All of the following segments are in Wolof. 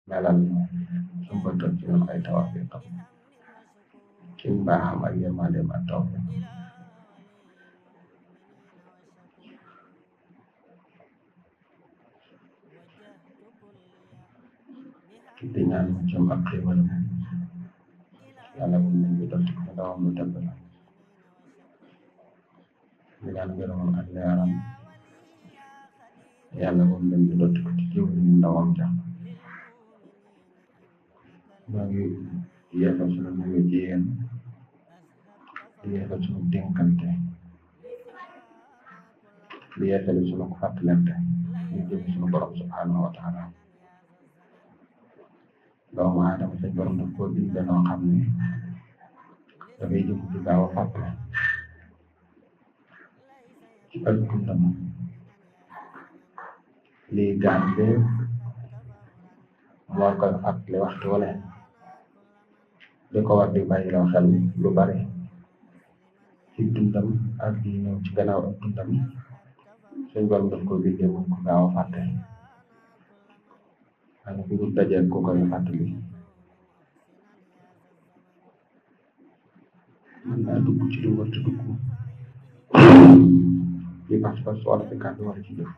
melal sumbatal ci ñun ay tawfiqam ci mbaaxam ak yërmandeem ak tawfiq di ñaan mu jëm ak xéewal yàlla bu ñu def ci ndawam lu tedd la di ñaan ngërëmam ak leeram yàlla bu ñu di dotti ko ci jiw ñu ndawam ja ñoo ngi yeesal sunu nuyu ci yéen di yeesal sunu dénkante di yeesal sunu fàttalante ñu jëm sunu borom subhanahu wa taala doomu aadama sa borom daf koo bindee noo xam ne dafay jëm ci gaaw a fàtte ci ak dundam lii gaan bee moo koy fàttali waxtu wala di ko war di bàyyi loo xel lu bari ci dundam ak di ñëw ci gannaaw ak dundam suñ borom daf koo bindee mu ko gaaw a fàtte ak bu ñu dajee ko koy fàttali mën naa dugg ci lu war a dugg ci pas-pas wala ci kàddu wala ci jëf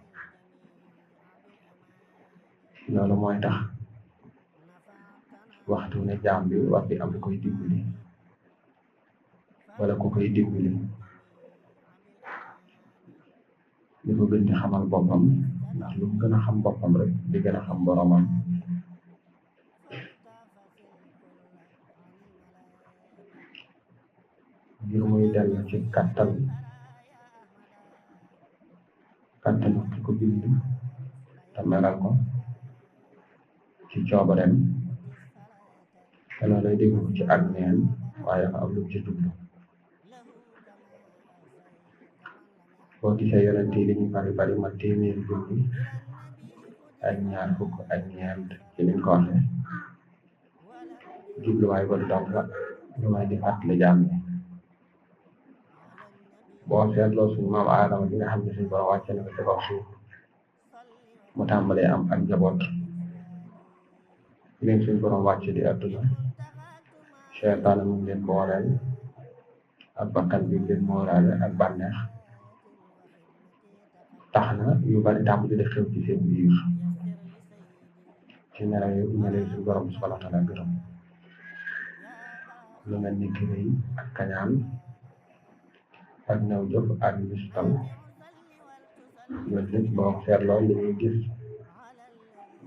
loolu mooy tax waxtu ne jaam bi war di am lu koy dimbali wala ku koy dimbali li ko gën di xamal boppam ndax lu mu gën a xam boppam rek di gën a xam boromam ngir muy dellu ci kattanu ki ko bind te melal ko ci coobareem te loolay dégg ko ci ak neen waaye dafa am lu ci jublu boo gisee yonent yi li ñu bari ma téeméeri junni ak ñaar fukk ak ñeent ci liñ ko waxee jubluwaay ba doom la lu may di fàttali jaam yi boo seetloo suñu maam Aadama bi nga xam ne suñu borom wàcce na ko ci kaw suuf mu tàmbalee am ak njaboot leen suñu borom wàcce di adduna seytaane mu leen booleel ak bakkan bi leen moolaale ak bànneex tax na yu bari tàmbali di xew ci seen biir ci nelaw suñu borom subhanahu wa taala gërëm lu mel ni rëy ak kañaan ak ñëw jëf ak mistal yooyu lépp boo seetloo li ñuy gis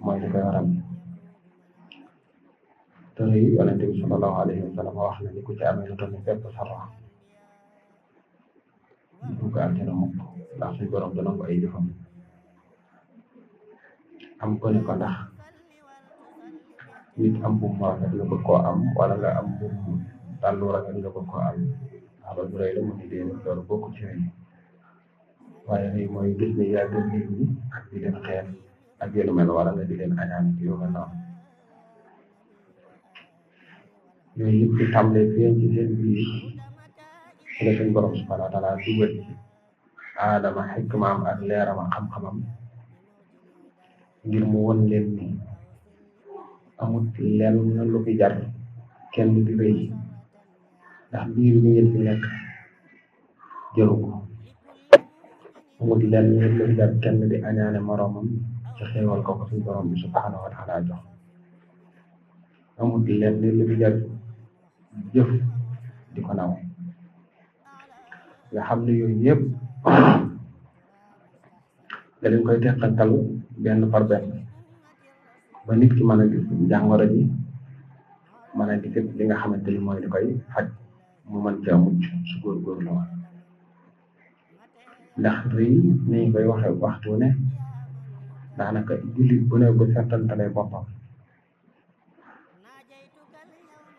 mooy li koy waral te rëy yonente bi sallallahu alayhi wa sallam wax na ni ku ci amee lu toll ni fépp sara dugg àjjana mukk ndax suñu borom dana ko ay jëfam am ko ne ko ndax nit am bu mu rafet nga bëgg koo am wala nga am bu mu tàllu rafet nga bëgg koo am loolu bu rëy la mu ni déedéet loolu bokku ci rëy waaye rëy mooy gis ne yaa gën nit ñi ak di leen xeet ak yu mel wala nga di leen añaan ci yu mel noonu yooyu yëpp di tàmbalee feeñ ci seen biir ci la suñu borom subhanahu wa taala dugal aadama xikmaam ak leeram ak xam-xamam ngir mu won leen ni amut lenn lu fi jar kenn di rëy ndax biir bi ngeen fi nekk jëru ko amut lenn lu fi jar kenn di añaane moroomam ci xéewal ko ko suñu borom bi subhanahu wa taala jox amut lenn lu fi jar jëf di ko naw nga xam ne yooyu yëpp da leen koy teqantal benn par benn ba nit ki mën a gis jàngoro ji mën a gis li nga xamante ni mooy li koy faj mu mën cee mucc su góorgóorlu woon ndax rëy ni ñu koy waxee waxtu ne daanaka jullit bu ne bu settantalee boppam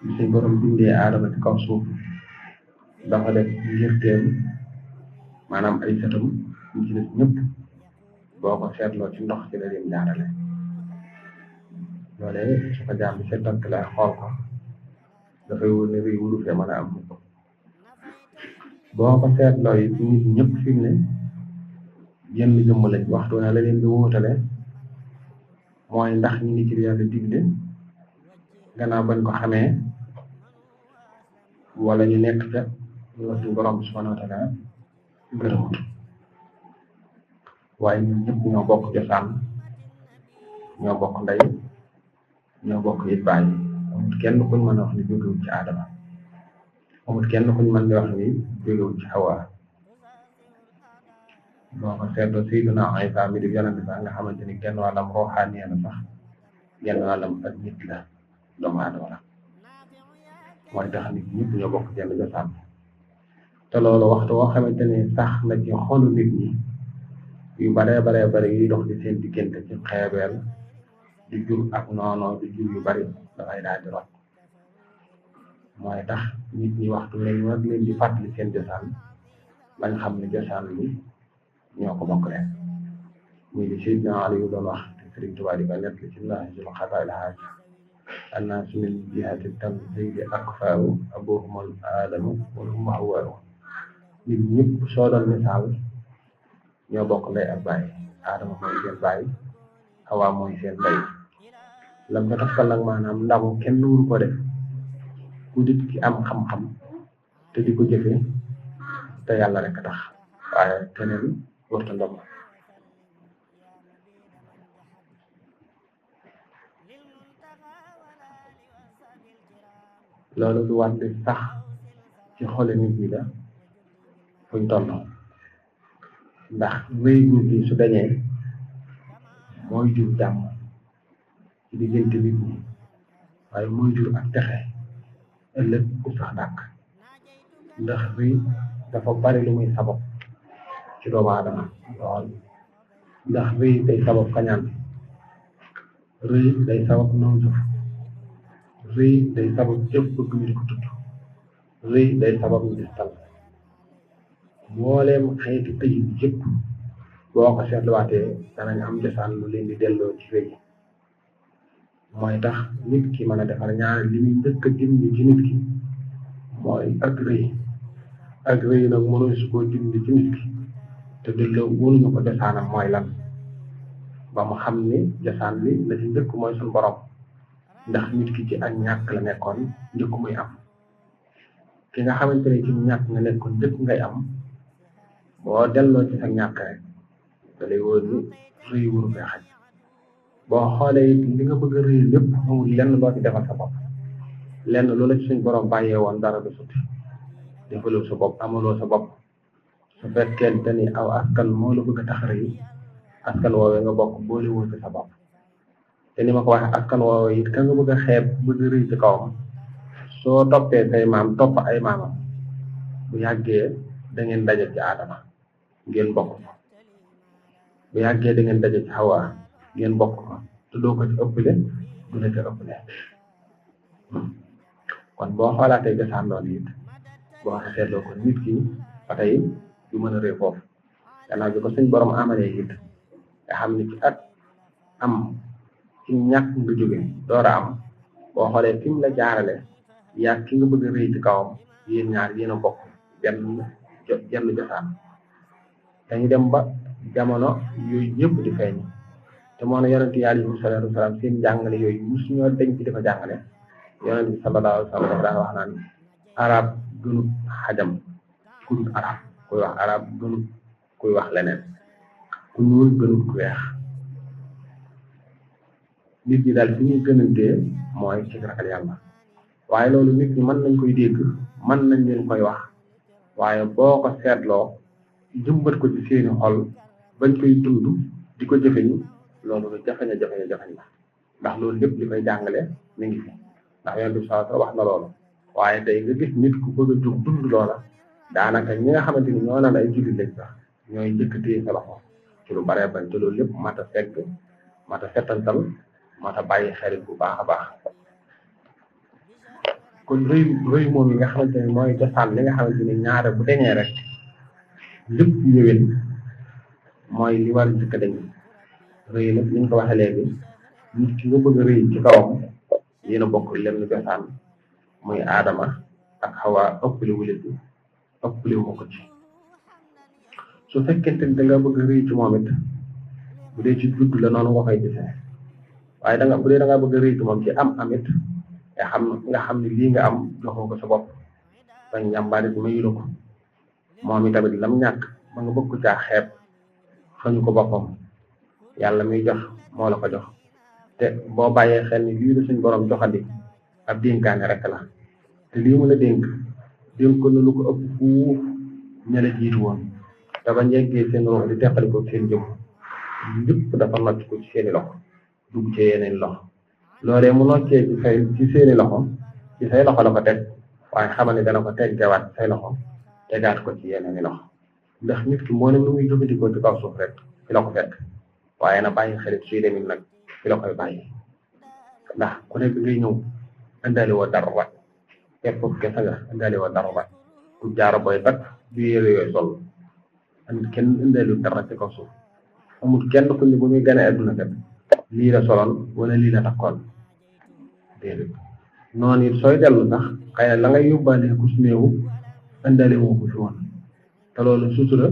bi suñ borom bindee aadama ci kaw suuf dafa def njërteem maanaam ay sëtam ñu ci def ñëpp boo ko seetloo ci ndox ci la leen jaarale loolee su ko jaam bi settantalee xool ko dafay wóor ne rëy wuru fee mën a am boo ko seetloo yi nit ñëpp fi mu ne yenn jëmm lañ waxtu ne la leen di wóotale mooy ndax ñu ngi ci yàlla digle gannaaw bañ ko xamee wala ñu nekk ca la suñu borom subhanahu wa taala gërëmut waaye ñun ñëpp ñoo bokk cosaan ñoo bokk ndey ñoo bokk it bàyyi amul kenn kuñ mën a wax ni jógewul ci Aadama amul kenn kuñ mën di wax ni jógewul ci Hawa boo ko seetloo Sayyidina Isa mi di yonent sax nga xamante ni genn wàllam ruuxaaniya la sax genn wàllam ak nit la doomu aadama la mooy tax nit ñëpp ñoo bokk jenn cosaan te loolu waxtu woo xamante ni sax na ci xolu nit ñi yu baree yuy dox ci seen diggante ci xeebeel di jur ak noonoo di jur yu bari dafay daal di rot mooy tax nit ñi waxtu ne ñu war leen di fàttali seen cosaan bañ xam ne cosaan bi ñoo ko bokk leen muy li Seydina Aliyu doon wax te Sëriñ Tuubaa di ko nekk ci Nahjul Qadaa'il Haaj annaasu min jihati tamyiizi akfaaru abuhumul aadamu wal ummu Hawwaa nit ñëpp soo doon misaal ñoo bokk ndey ak baay Aadama mooy seen baay Hawa mooy seen ndey lam ko tafkal nag maanaam ndamu kenn wuru ko def ku dit ki am xam-xam te di ko jëfe te yàlla rek tax waaye keneen warta ndam loolu du war di sax ci xole nit ñi la fuñ toll ndax wéy gu gi su dañee mooy jur jàmm ci diggante nit ñi waaye mooy jur ak texe ëllëg ku sax dàkk ndax wéy dafa bari lu muy sabab ci doomu aadama lool ndax wéy day sabab kañaan rëy day sabab noonu rëy day sabab jëf bëgg ñu di ko tudd rëy day sabab ñu di tal mbooleem xeeti tëj yëpp boo ko seetluwaatee danañ am cosaan lu leen di delloo ci rëy mooy tax nit ki mën a defar ñaari li muy njëkk a dindi ci nit ki mooy ak rëy nag mënuñ su koo dindi ci nit ki te delloo wóoluñu ko cosaanam mooy lan ba mu xam ni cosaan li la ci njëkk mooy suñu borom ndax nit ki ci ak ñàkk la nekkoon njëkk muy am ki nga xamante ne ci ñàkk nga nekkoon njëkk ngay am boo delloo ci sa ñàkk rek da lay wóor ni rëy wuru fee xaj boo xoolee li nga bëgg a rëy lépp amul lenn loo ci defal sa bopp lenn loola ci suñ borom bàyyee woon dara du suti defaloo sa bopp amaloo sa bopp su fekkente ni aw askan moo la bëgg a tax rëy askan woowee nga bokk boole woo ci sa bopp te ni ma ko waxee askan woowee it ka nga bëgg a xeeb bëgg a rëy ci kawam soo toppee say maam topp ay maamam bu yàggee da ngeen daje ci Aadama ngeen bokk fa bu yàggee da ngeen daje ci Hawa ngeen bokk fa te doo ko ci ëppale du la ci ëppale kon boo xoolaatee cosaan loolu it boo seetloo ko nit ki ba tey du mën a rëy foofu gannaaw bi ko suñ borom amalee it nga xam ni ci at am ci ñàkk nga jóge door a am boo xoolee fi mu la jaarale yaa ki nga bëgg a rëy ci kawam yéen ñaar yéen a bokk jenn cosaan dañu dem ba jamono yooyu yëpp di feeñ te moo ne yonent yi alayhi salaatu wasalaam seen jàngale yooyu musuñoo deñ ci dafa jàngale yonent bi sallallahu alayhi wa sallam dafa daan wax naan arab gënut xajam ku dul arab kuy wax arab gënut kuy wax leneen ku ñuul gënut ku weex nit ñi daal fi ñuy gënantee mooy ci ragal yàlla waaye loolu nit ñi mën nañ koy dégg mën nañ leen koy wax waaye boo ko seetloo jëmbat ko ci seeni xol bañ koy dund di ko jëfeñu loolu lu jafeñ la ndax loolu lépp li koy jàngale mi ngi fi ndax yonent bi sallallahu alayhi wa sallam wax na loolu waaye tey nga gis nit ku bëgg a jóg dund loola daanaka ñi nga xamante ni ñoo naan ay jullit lañ sax ñooy njëkk téye sa loxo ci lu baree bañ te loolu lépp mat a fekk mat a settantal mat a bàyyi xel bu baax a baax kon rëy moom yi nga xamante ni mooy cosaan li nga xamante ni ñaare bu deñee rek lépp ñëwén mooy li war a njëkk a deñ rëy nag ni ñu ko waxee léegi nit ki nga bëgg a rëy ci kawam yéen a bokk lenn cosaan muy Aadama ak Hawa ëppale wulit bi ëppale wu ko ci su fekkente ni da nga bëgg a rëy ci moom it bu dee ci judd la noonu nga koy gisee waaye bu dee da nga bëgg a rëy moom ci am amit nga xam ne lii nga am joxoo ko sa bopp bañ ñàmbaarit mayu la ko moom itamit lam ñàkk ba nga bëgg ko caa xeeb fañu ko boppam yàlla muy jox moo la ko jox te boo bàyyee xel ni lii la suñ borom joxandi ab dénkaane rek la te lii mu la dénk ko na lu ko ëpp fuuf ña la jiitu woon te ba njeggee seen rox di teqali ko seen jëm lépp dafa nocc ko ci seeni loxo dugg ci yeneen loxo loolee mu noccee ci seeni loxo ci say loxo la ko teg waaye xamal ni dana ko teggewaat say loxo tegaat ko ci yeneen i loxo ndax nit ki moo ne lu muy jëfandikoo ci kaw suuf rek fi la ko fekk waaye na bàyyi xelit suy demit nag fi la koy bàyyi ndax ku nekk ngay ñëw indaale woo dara wat képp kese nga indaale woo dara wat ku jaaro boy takk du yére yooyu sol kenn indaale dara ci kaw suuf amul kenn ku ñu bu muy gane adduna kat lii la soloon wala lii la takkoon déedéet noonu it sooy dellu sax xëy na la ngay yóbbaale ku su néewu indaale woo ko fi woon te loolu sutura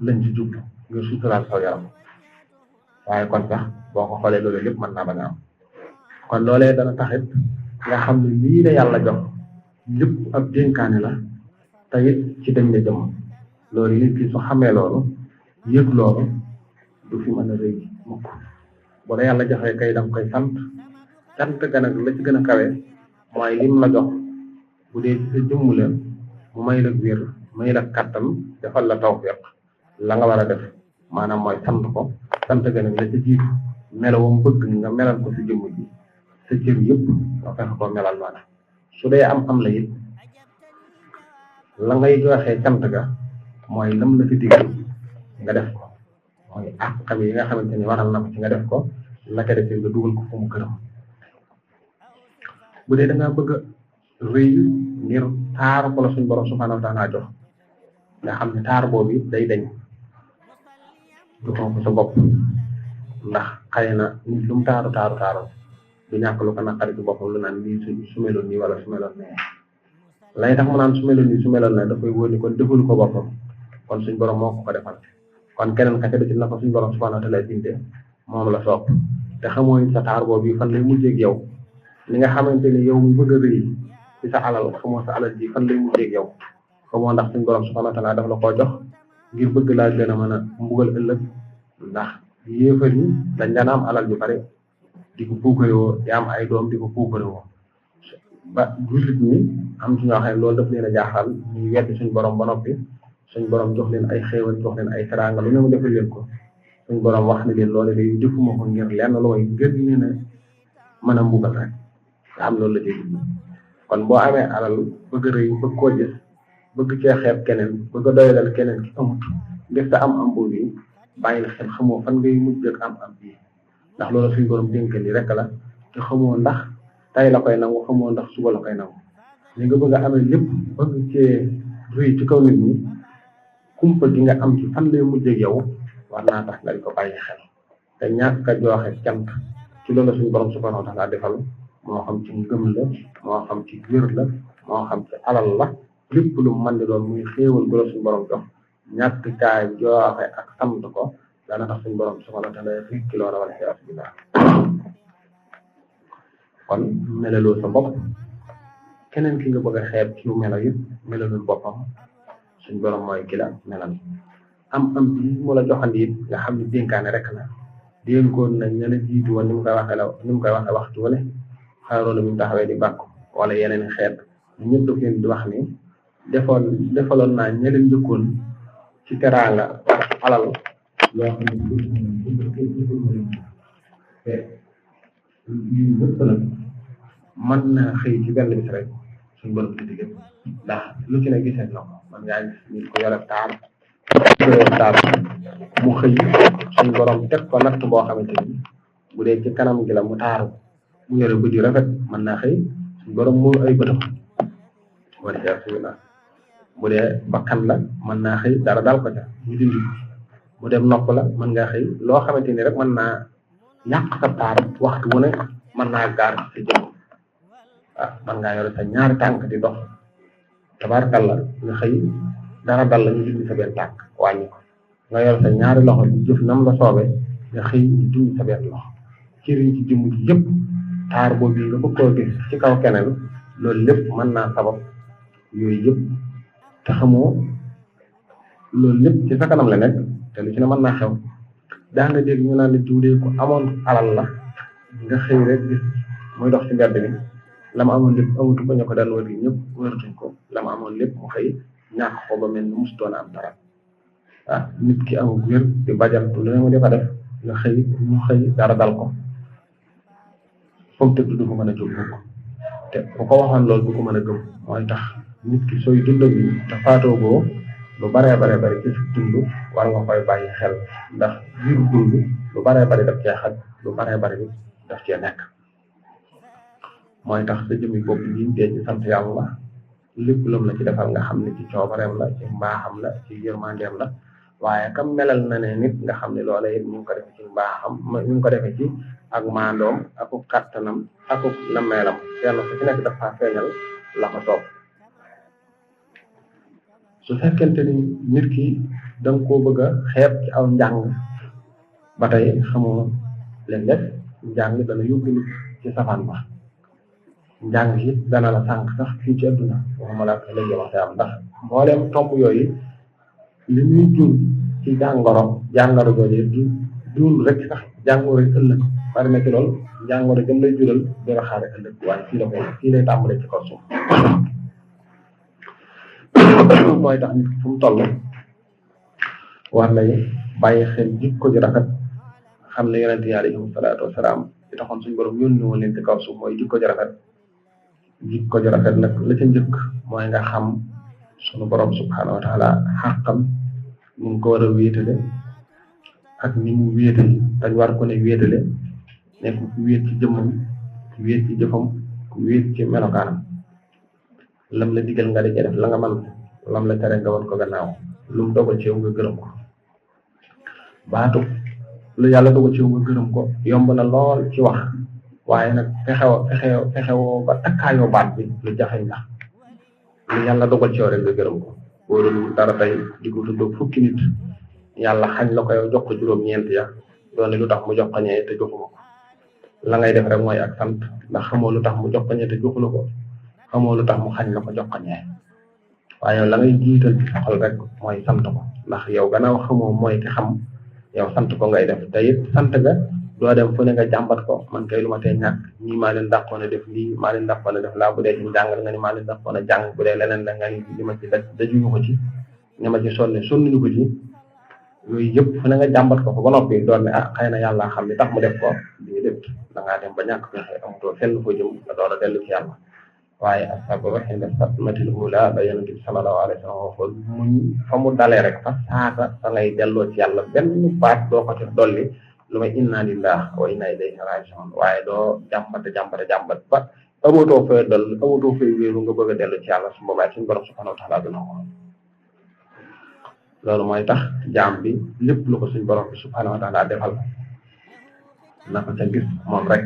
lañ ci jublu ngir suturaal saw yaram waaye kon sax boo ko xoolee loolu lépp mën naa bañ a am kon loolee dana taxit nga xam ne lii la yàlla jox lépp ab dénkaane la te it ci dañ la jëm loolu nit ki su xamee loolu yëg loolu du fi mën a rëy mukk bu la yàlla joxee kay danga koy sant ga nag la ci gën a kawe mooy lim la jox bu dee ci sa jëmm la mu may la wér may la kàttan defal la tawfiq la nga war a def maanaam mooy sant ko sant ga nag la ca jiitu melawam bëgg nga melal ko si jëmm ji sa cër yëpp nga fexe ko melal noona su dee am la it la ngay joxee sant ga mooy lam la fi digal nga def ko mooy àqam yi nga xamante ni waral na ko ci nga def ko la ca defee nga dugal ko fu mu gërëm bu dee da ngaa bëgg a rëy ngir taar ko la suñ borom subhanahu wa taala jox nga xam ne taar boobu day dañ joxoo ko sa bopp ndax xëy na nit lu mu taaru du ñàkk lu ko naqari ci boppam lu naan lii su meloon nii wala su meloon nee lay tax mu naan su meloon nii su meloon ne dafay wóor ni kon defalu ko boppam kon suñ borom moo ko defal kon keneen ka ca ci na ko suñ borom subhanahu wa taala bindee moom la sopp te xamoo ni sa taar boobu fan lay mujjee ak yow li nga xamante ni yow mu bëgg a rëy ci sa alal xamoo sa alal ji fan lay mujjee ak yow xamoo ndax suñ borom subhanahu wa taala daf la koo jox ngir bëgg laa gën a mën a mbugal ëllëg ndax yéefar yi dañ daan am alal ju bari di ko puukarewoo di am ay doom di ko puukarewoo ba jullit ñi am ci ñoo xam ne loolu daf leen a jaaxal ñuy weddi suñ borom ba noppi suñ borom jox leen ay xéewal jox leen ay teraanga lu ne mu defal leen ko suñ borom wax ni leen loolu day defuma ko ngir lenn lu may gën leen a mën a mbugal rek nga xam loolu la dégg kon boo amee alal bëgg a rëy bëgg koo gis bëgg cee xeeb keneen bëgg a doyalal keneen ki amut ngir sa am boobu yi bàyyi la xel xamoo fan ngay mujj ak am bii ndax loolu suñ borom dénkal yi rek la te xamoo ndax tay la koy nangu xamoo ndax suba la koy nangu li nga bëgg a amee lépp bëgg cee rëy ci kaw nit ñi kumpa gi nga am ci fan lay mujj ak yow war naa tax nga di ko bàyyi xel te ñàkk a joxe cant ci loolu suñ borom subhanahu wa taala defal moo xam ci ngëm la moo xam ci wér la moo xam ci alal la lépp lu mën di doon muy xéewal bu la suñ borom jox ñàkk caay joxe ak sant ko dana tax suñ borom subhanahu wa taala rikki loola wala xiyaas billah kon melaloo sa bopp keneen ki nga bëgg a xeeb ci melo yëpp melalul boppam suñ borom mooy ki la melal am bi mu la joxandi it nga xam ne dénkaane rek la dénkoon nañ ña la jiitu woon ni mu koy waxee waxtu wane xaaroona bi mu taxawee di bàkku wala yeneen xeet ñëpp daf leen di wax ni defaloon naa ña leen njëkkoon ci teraanga alal loo xam ne te lii lépp la mën na xëy ci benn bis rek suñ borom di digg ndax lu ci ne gisee na ko man ngaa gis nit ko yore taar mu xëy suñ borom teg ko natt boo xamante ni bu dee ci kanam gi la mu taaru mu yore bët yu rafet mën naa xëy suñ borom mu ay bëtam wala bismillah bu dee bakkan la mën naa xëy dara dal ko ca ñu dindi bu dem nopp la mën ngaa xëy loo xamante ni rek mën naa yàq sa taar waxtu wu ne mën naa gaar ci jëm mën ngaa yore sa ñaari tànk di dox tabaarkalla nga xëy dara dal la ñu dindi sa benn tànk wàññi ko nga yore sa ñaari loxo di jëf nam la soobee nga xëy ñu dindi sa benn loxo cër yi ci jëmm ji yëpp taar boobu nga bëgg koo gis ci kaw keneen loolu lépp mën naa sabab yooyu yëpp te xamoo loolu lépp ci sa kanam la nekk te lu ci ne mën naa xew daa nga dégg ñu naan ne diwdee ko amoon alal la nga xëy rek gis muy dox ci mbedd mi la ma amoon lépp amatu ko ñu ko daan wër yi ñëpp wëratuñ ko la ma amoon lépp mu xëy ñàkk ko ba mel ni musutoon am dara ah nit ki amul wér di bajantu lu ne mu di ko def nga xëy mu xëy dara dal ko foofu tëdd du ko mën a jóg ko te bu ko waxoon loolu du ko mën a gëm mooy tax nit ki sooy dund bi te faatoogoo lu baree bare ci sa dund war nga koy bàyyi xel ndax biir dund lu baree bare daf cee xaj lu baree bare daf cee nekk mooy tax sa jëmmi bopp yi dee ci sant yàlla lépp lam la ci defal nga xam ne ci coobareem la ci mbaaxam la ci yërmandeem la waaye kam melal na ne nit nga xam ne loola it ñu ngi ko defee ci mbaaxam ñu ngi ko defee ci ak maandoom aku kattanam aku nameelam kenn ku ci nekk dafa feeñal la ko soob su fekkente ni nit ki da nga koo bëgg a xeeb ci aw njàng ba tey xamoo léeg-léeg njàng dana yóbbu nit ci safaan ba njàng yi dana la sànq sax fii ci adduna waxuma la ko léegi waxte am ndax mbooleem tomb yooyu li muy jur ci jàngoro jooju du dul rek sax jàngoro yi ëllëg bari na ci lool jàngoro jëm lay jural dara xaare ëllëg waaye fii lay tàmbalee ci kaw suuf mooy tax nit fu mu toll war lay bàyyi xel jikko ju rafet xam ne yonent yi alayhim salaatu wasalaam ci taxoon suñu borom yónni woon leen ci kaw suuf mooy jikko ju rafet nag la ca njëkk mooy nga xam suñu borom subhaanahu wa taala xàqam ni mu ko war a wéetale ak ni mu wéetale dañ war ko ne wéetale nekk ku wéet ci jëmmam ku wéet ci jëfam ku wéet ci melokaanam lam la digal nga di def la nga man lam la tere nga war ko gannaaw lu mu dogal ci yow nga gërëm ko baatu lu yàlla dogal ci yow nga gërëm ko yomb na lool ci wax waaye nag fexewoo ba takkaayoo baat bi lu jafeñ la lu yàlla dogal ci yow rek nga gërëm ko wóorul dara tey di ko tudd fukki nit yàlla xañ la ko yow jox ko juróom-ñeent ya doone lu tax mu jox ko ñee te joxuma ko la ngay def rek mooy ak sant ndax xamoo lu tax mu jox ko ñee te joxula ko xamoo lu tax mu xañ la ko jox ko ñee waaye yow la ngay jiital ci sa xol rek mooy sant ko ndax yow gannaaw xamoo mooy ki xam yow sant ko ngay def te it sant nga doo dem fu ne nga jàmbat ko man kay lu ma tee ñàkk ñii maa leen dàqoon a def lii maa leen dàqoon a def laa bu dee ci njàngal nga ni maa leen dàqoon a jàng bu dee leneen la nga ni li ma ci dajuñu ko ci ni ma ci sonnuñu ko ci yooyu yëpp fu ne nga jàmbat ko fa ba noppi doon ne ah xëy na yàlla xam li tax mu def ko lii def da ngaa dem ba ñàkk pexe amatoo fenn foo jëm nga door a dellu ci yàlla waaye asabru inda sadmatil ula ba yonent bi sallallahu alayhi wa sallam waxoon muñ fa mu dalee rek fa saasa fa ngay delloo ci yàlla benn baat doo ko ci dolli lu may inna lillahi wa inna ilayhi raji'un waaye doo jàmbat ba amatoo fay wéeru nga bëgg a dellu ci yàlla su boobaa suñu borom subhanahu wa taala dina ko loolu mooy tax jaam bi lépp lu ko suñu borom bi subhanahu wa taala defal na ko ca gis moom rek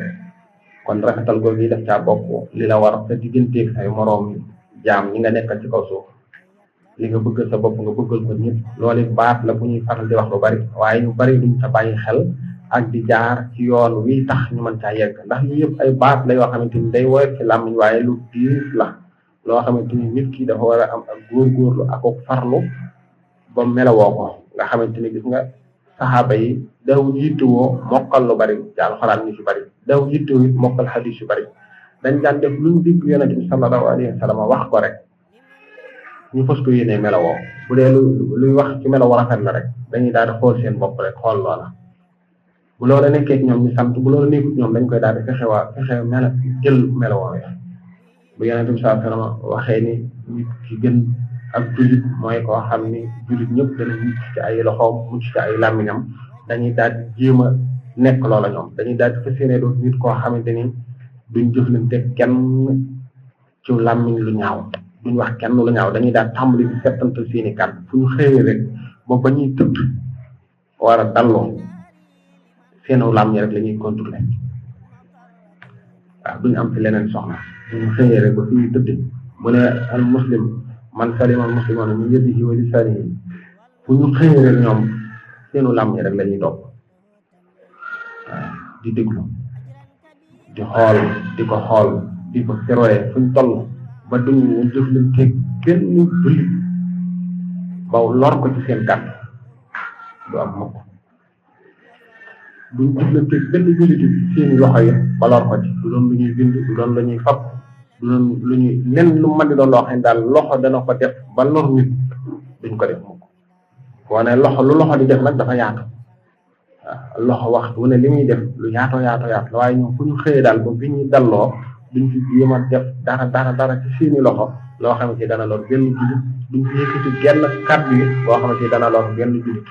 kon rafetal googu yi def caa bokk li la war sa digganteeg say moroom jaam ñi nga nekkal ci kaw suuf li nga bëggal sa bopp nga bëggal ko ñëpp loolu baat la bu ñuy faral di wax lu bari waaye ñu bari duñ sa bàyyi xel ak di jaar ci yoon wi tax ñu mën caa yegg ndax yu yëpp ay baat la yoo xamante ni day woyof ci làmmiñ waaye lu diis la loo xamante ni nit ki dafa war a am ak góorgóorlu ak farlu ba melawoo ko nga xamante ni gis nga saxaaba yi daw yittewoo mokkal lu bari ci alxuraan ñu ci bari daw yittewoo it mokkal xadiis yu bari dañ daan def luñ digg yonent bi sallallahu alayhi wa sallam wax ko rek ñu fas ko yéene melawoo bu dee luy wax ci melaw rafet la rek dañuy daal di xool seen bopp rek xool loola bu loola nekkee ñoom ñu sant bu loola nekkut ñoom dañ koy daal di fexe jël melawoo bu yonent bi sallallahu alayhi wa sallam waxee ni nit ki gën ak jullit mooy koo xam ni jullit ñëpp dana mucc ci ay loxoom mucc ci ay làmmiñam dañuy daal di jéem a nekk loola ñoom dañuy daal di fas yéene doon nit koo xamante ni duñ jëflante kenn ci làmmiñ lu ñaaw duñ wax kenn lu ñaaw dañuy daal tàmbali di settantal seeni kàddu fu ñu xëyee rek ba ñuy tëdd war a dalloo seenu làmmiñ rek la ñuy contrôler waaw duñ am ci leneen soxla duñu xëyee rek ba fu ñuy tëdd mu ne al muslim man salima al muslimuna min yadihi wa lisanihi fu ñu xëyee rek ñoom seenu làmmiñ rek la ñuy topp waaw di déglu di xool di ko xool di ko teroye fuñ toll ba duñu jëflante kenn jullit ba lor ko ci seen kàddu du am mukk duñ jëflante benn jullit ci seeni loxo yi ba lor ko ci du doon lu ñuy bind du doon lu ñuy fab du doon lu ñuy nen lu mën di doon loo xam ne daal loxo dana ko def ba lor nit duñ ko def mukk wane loxo lu loxo di def nag dafa yaatu waaw loxo waxtu wu ne li muy def lu yaatoo la waaye ñoom fu ñu xëyee daal ba bi ñuy dalloo duñ ci jéem a def dara ci seeni loxo loo xamante ni dana lor benn jullit duñ ci yëkkati genn kàddu yi boo xamante ni dana lor benn jullit